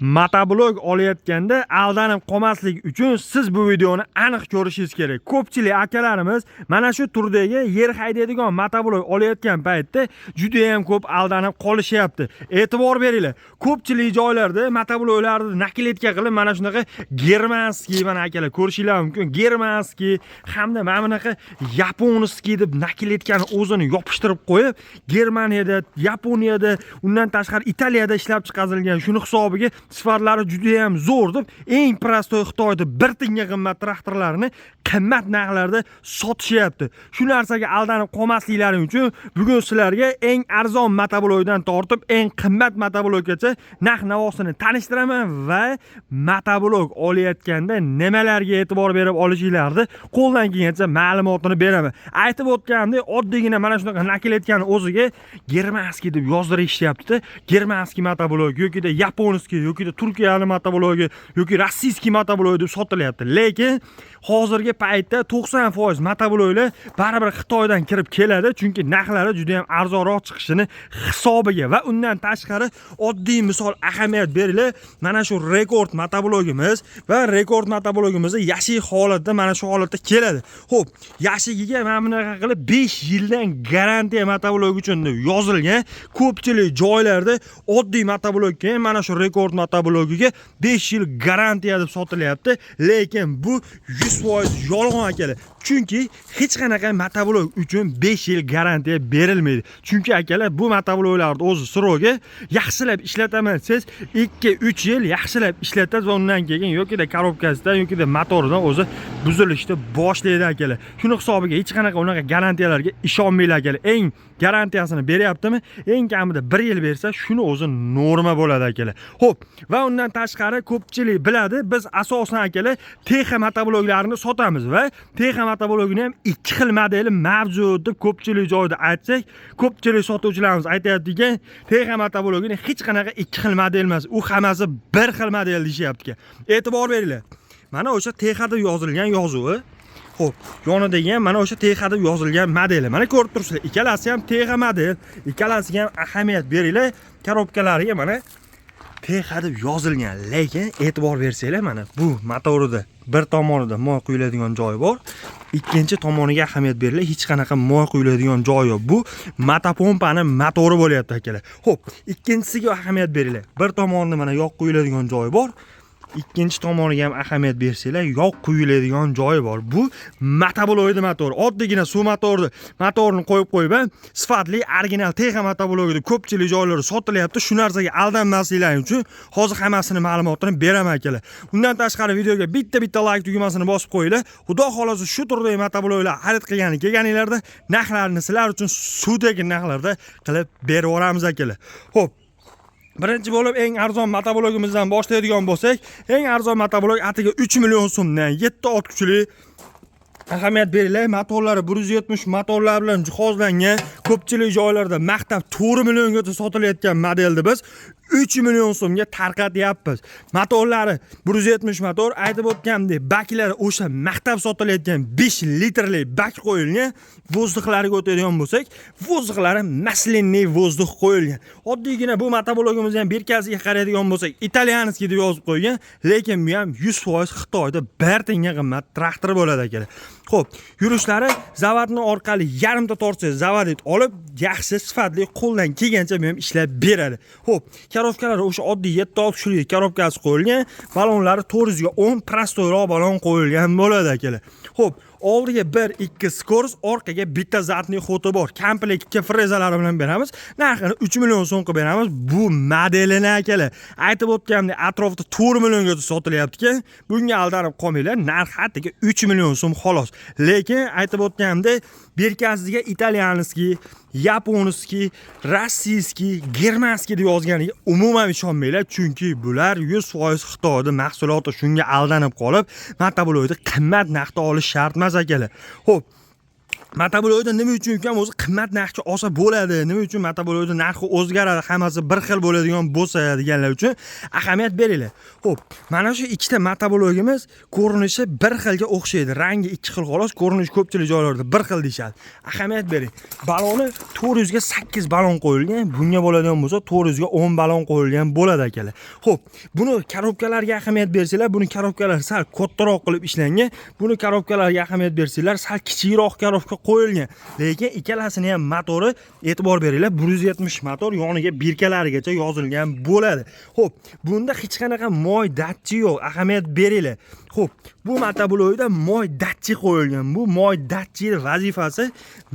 Motoblok olayotganda aldanib qolmaslik uchun siz bu videoni aniq ko'rishingiz kerak. Ko'pchilik akalarimiz mana shu turdagi yer haydaydigan motoblok olayotgan paytda juda ham ko'p aldanib qolishyapti. E'tibor beringlar. Ko'pchilik joylarda motobloklarni наклейка qilib mana shunaqa германский, mana akalar, ko'rishinglar mumkin. Германский hamda mana bunaqa японский deb наклейка ni o'zini yopishtirib qo'yib, Germaniyada, Yaponiyada, undan tashqari Italiyada ishlab chiqarilgan, shuni hisobiga sifatlari juda ham zo'r deb eng простой Xitoyda bir tiyinga qimmat traktorlarni qimmat narxlarda sotishyapti. Shu narsaga aldanib qolmasliklaring uchun bugun sizlarga eng arzon motoblokdan tortib eng qimmat motoblokgacha narx navosini tanishtiraman va motoblok olayotganda nimalarga e'tibor berib olishinglarni qo'ldan kelgancha ma'lumotini beraman. Aytib o'tganimdek, oddiygina mana shunaqa наклейка ni o'ziga германский deb yozdirishyapti. Германский motoblok yokida японский yokida Turkiyani motoblogi yoki российский motoblok deb sotilyapti. Lekin hozirgi paytda 90% motobloklar baribir Xitoydan kirib keladi, chunki narxlari juda ham arzonroq chiqishini hisobiga. Va undan tashqari, oddiy misol, ahamiyat beringlar, mana shu Rekord motoblogimiz va Rekord motoblogimizni yashil holatda, mana shu holatda keladi. Xo'p, yashigiga mana bunaqa qilib 5 yildan garantiya motoblok uchun deb yozilgan. Ko'pchilik joylarda oddiy motoblokka ham, mana shu Rekord motoblogiga 5 yil garantiya deb sotilyapti, lekin bu 100% yolg'on, akalar. Chunki hech qanaqa motoblok uchun 5 yil garantiya berilmaydi. Chunki, akalar, bu motobloklarni o'zi срок i yaxshilab ishlataman desangiz, 2-3 yil yaxshilab ishlatasiz va undan keyin yokida korobkasidan, yokida motoridan o'zi buzilishni boshlaydi, akalar. Shuni hisobiga hech qanaqa unaqa garantiyalarga ishonmanglar, akalar. Eng garantiyasini beryaptimi, eng kamida 1 yil bersa, shuni o'zi norma bo'ladi, akalar. Xo'p, va undan tashqari, ko'pchilik biladi, biz asosan, akalar, Texa motobloklarini sotamiz va Texa motoblogini ham ikki xil modeli mavjud deb ko'pchilik joyda aytsak, ko'pchilik sotuvchilarimiz aytyaptiki, Texa motoblogini hech qanaqa ikki xil model emas, u hammasi bir xil model deyishyapti. E'tibor beringlar. Mana o'sha Texa deb yozilgan yozuvi. Xo'p, yonidagi ham mana o'sha Texa deb yozilgan modeli. Mana ko'rib turibsizlar, ikkalasi ham Texa model, ikkalasiga ham ahamiyat beringlar. Korobkalariga mana Texa deb yozilgan, lekin e'tibor bersanglar, mana bu motorida bir tomonida moy quyiladigan joyi bor. Ikkinchi tomoniga ahamiyat beringlar, hech qanaqa moy quyiladigan joyi yo'q. Bu motopompani motori bo'lyapti, akalar. Xo'p, ikkinchisiga ahamiyat beringlar. Bir tomonida mana yog' quyiladigan joyi bor. Ikkinchi tomoniga ham ahamiyat bersanglar, yog' quyiladigan joyi bor. Bu motoblokni motori. Oddiygina suv motorni motorini qo'yib qo'yib, sifatli original Texa motoblogida ko'pchilik joylarda sotilyapti. Shu narsaga aldanmasliklaring uchun hozir hammasini ma'lumotini beraman, akalar. Undan tashqari, videoga bitta-bitta like tugmasini bosib qo'yinglar. Xudo xolasa, shu turdagi motobloklar xarid qilgani kelganinglarda narxlarini sizlar uchun suvdagi narxlarda qilib berib yuboramiz, akalar. Xo'p, birinchi bo'lib eng arzon motoblogimizdan boshlaydigan bo'lsak, eng arzon motoblok atiga 3 million so'mdan, 7 ot kuchli. Ahamiyat beringlar, motorlari 170 motorlar bilan jihozlangan, ko'pchilik joylarda maqtab 4 milliongacha sotilayotgan modelni biz 3 million so'mga tarqatyapmiz. Motorlari 170 motor, aytib o'tganimdek, baklari o'sha maqtab sotilayotgan 5 litrli bak qo'yilgan. Воздух lariga o'tadigan bo'lsak, воздух lari масляный воздух qo'yilgan. Oddiygina bu motoblogimizni ham бирка siga qaraydigan bo'lsak, итальянский deb yozib qo'ygan, lekin bu ham 100% Xitoyda bir tiyinga qimmat traktor bo'ladi, akalar. Xo'p, yurishlari zavodni orqali yarimta tortsangiz, заводить olib, yaxshi sifatli, qo'ldan kelgancha bu ham ishlab beradi. Xo'p, korobkalari o'sha oddiy 7 ot kuchli korobkasi qo'yilgan, balonlari 410 простой roq balon qo'yilgan bo'ladi, akalar. Xo'p, oldiga 1 2 скорость, orqaga bitta задний ход i bor. Komplektga frezalari bilan beramiz. Narxini 3 million so'm qilib beramiz. Bu modelini, akalar. Aytib o'tganimdek, atrofda 4 milliongacha sotilyapti ekan. Bunga aldanib qolmanglar. Narx atigi 3 million so'm xolos. Lekin aytib o'tganimdek, бирка siga итальянский, японский, российский, германский deb yozganiga umuman ishonmanglar, chunki bular 100% Xitoyda mahsuloti, shunga aldanib qolib, motoblokni qimmat narxda olish shart emas, akalar. Xo'p, Motoblokda nima uchun ukam o'zi qimmat narxga olsa bo'ladi, nima uchun motoblokda narxi o'zgaradi, hammasi bir xil bo'ladigan bo'lsa deganlar uchun ahamiyat beringlar. Xo'p, mana shu ikkita motoblokimiz ko'rinishi bir xilga o'xshaydi. Rangi ikki xil xolos, ko'rinishi ko'pchilik joylarda bir xil deyishadi. Ahamiyat bering. Baloni 400 ga 8 balon qo'yilgan, bunga bo'ladigan bo'lsa 400 ga 10 balon qo'yilgan bo'ladi akalar. Xo'p, buni korobkalarga ahamiyat bersanglar, buni korobkalar sal kattaroq qilib ishlangan, buni korobkalarga ahamiyat bersanglar, sal kichikroq korobka qo'yilgan. Lekin ikkalasini ham motori, e'tibor beringlar, 170 motor, yoniga birkalarigacha yozilgan bo'ladi. Xo'p, bunda hech qanaqa moy datchik yo'q, ahamiyat beringlar. Xo'p, bu motoblokda moy datchik qo'yilgan. Bu moy datchik vazifasi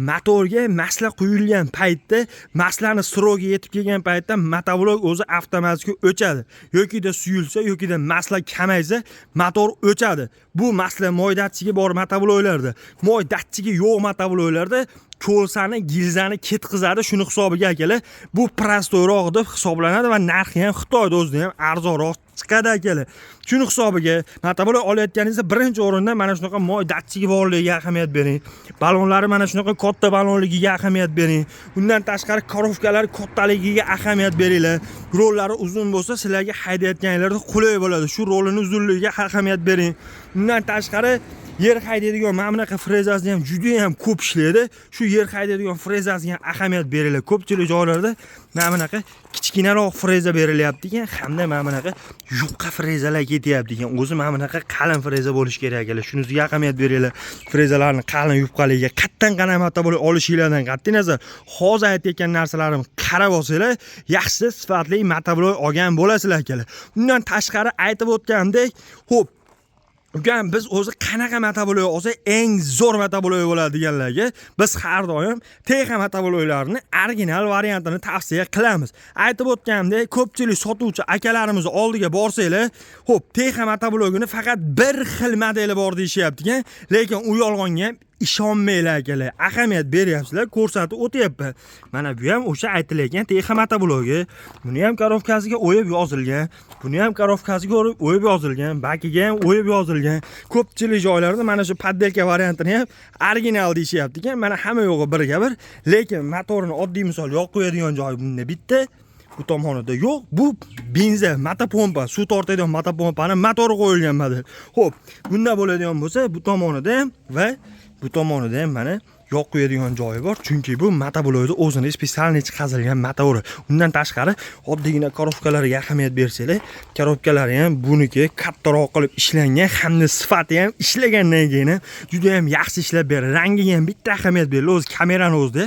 motorga masla quyilgan paytda, maslani срок i yetib kelgan paytda motoblok o'zi avtomatik o'chadi. Yokida suyulsa, yokida masla kamaysa motor o'chadi. Bu masla moy datchigi bor motobloklarda. Moy datchigi yo'q motobloklarda ko'lsani, gilzani ketqizadi. Shuni hisobiga akalar, bu простой roq deb hisoblanadi va narxi ham Xitoyda o'zida ham arzonroq chiqadi akalar. Shuni hisobiga motoblok olayotganingizda birinchi o'rinda mana shunaqa moy datchigi borligiga ahamiyat bering. Balonlari mana shunaqa katta balonligiga ahamiyat bering. Undan tashqari korobkalar kattaligiga ahamiyat beringlar. Rollari uzun bo'lsa, sizlarga haydayotganinglarda qulay bo'ladi. Shu rolini uzunligiga ahamiyat bering. Undan tashqari yer haydaydigan mana bunaqa frezasi ham juda ham ko'p ishlaydi. Shu yer haydaydigan frezasiga ham ahamiyat beringlar. Ko'pchilik joylarda mana bunaqa kichkinaroq freza berilyapti ekan, hamda mana bunaqa yupqa frezalar ketyapti ekan. O'zi mana bunaqa qalin freza bo'lishi kerak akalar. Shunisiga ahamiyat beringlar. Frezalarni qalin yupqaligiga qatdan qanaqa motoblok olishinglardan qat'iy nazar, hozir aytayotgan narsalarim qarab olsanglar, yaxshi sifatli motoblok olgan bo'lasizlar akalar. Undan tashqari aytib o'tgandek, xo'p, ukam, biz o'zi qanaqa motoblok olsak eng zo'r motoblok bo'ladi deganlarga biz har doim Texa motobloklarini original variantini tavsiya qilamiz. Aytib o'tganimdek, ko'pchilik sotuvchi akalarimiz oldiga borsanglar, xo'p, Texa motoblogini faqat bir xil modeli bor deyishyapti ekan, lekin u yolg'onga ham ishonmanglar akalar. Ahamiyat beryapsizlar, ko'rsatib o'tyapman. Mana bu ham o'sha aytilayotgan Texa motoblogi. Buni ham korobkasiga o'yib yozilgan, buni ham korobkasiga o'yib yozilgan, bakiga ham o'yib yozilgan. Ko'pchilik joylarda mana shu подделка variantini ham original deyishyapti ekan. Mana hamma yo'g'i birga bir, lekin motorini oddiy misol yoqib qo'yadigan joyi bunda bitta, bu tomonida yo'q. Bu benza motopompa, suv tortadigan motopompani motori qo'yilgan model. Xo'p, bunda bo'ladigan bo'lsa, bu tomonida ham va bu tomonida ham mana yoqib qo'yadigan joyi bor, chunki bu motoblokni o'zini специальный chiqazilgan motori. Undan tashqari oddiygina korobkalariga ahamiyat bersanglar, korobkalari ham buniki kattaroq qilib ishlangan, hamda sifati ham ishlagandan keyin ham juda ham yaxshi ishlab beradi. Rangiga ham bitta ahamiyat beriladi. O'zi kamerani o'zida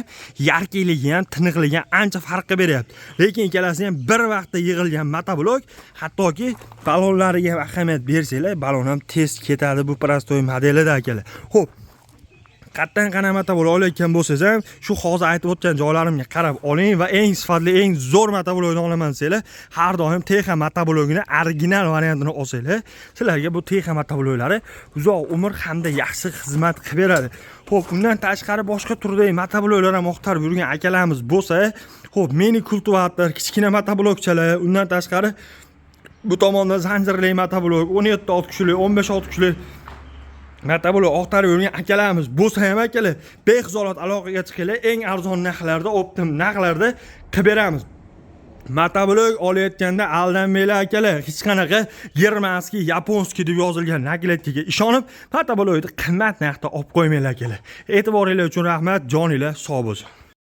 яркий ligi ham, tiniqligi ham ancha farq qilib beryapti. Lekin ikkalasi ham bir vaqtda yig'ilgan motoblok, hattoki balonlariga ham ahamiyat bersanglar, balon ham tez ketadi bu простой modelida akalar. Xo'p, qatdan qanaqa motoblok olayotgan bo'lsangiz ham, shu hozir aytib o'tgan joylarimga qarab oling va eng sifatli, eng zo'r motoblokni olaman desanglar, har doim Texa motoblogini original variantini olsanglar, sizlarga bu Texa motobloklari uzoq umr hamda yaxshi xizmat qilib beradi. Xo'p, undan tashqari boshqa turdagi motobloklar ham axtarib yurgan akalarimiz bo'lsa, xo'p, mini kultivator, kichkina motoblokchalar, undan tashqari bu tomonda zanjirli motoblok, 17 ot kuchli, 15 ot kuchli motoblok axtarib yurgan akalarimiz bo'lsa ham akalar, behizolat aloqaga chiqinglar, eng arzon narxlarda, оптом narxlarda qilib beramiz. Motoblok olayotganda aldanmanglar akalar, hech qanaqa германский, японский deb yozilgan наклейка ga ishonib motoblokni qimmat narxda olib qo'ymanglar akalar. E'tiboringlar uchun rahmat, joninglar sog' bo'lsin.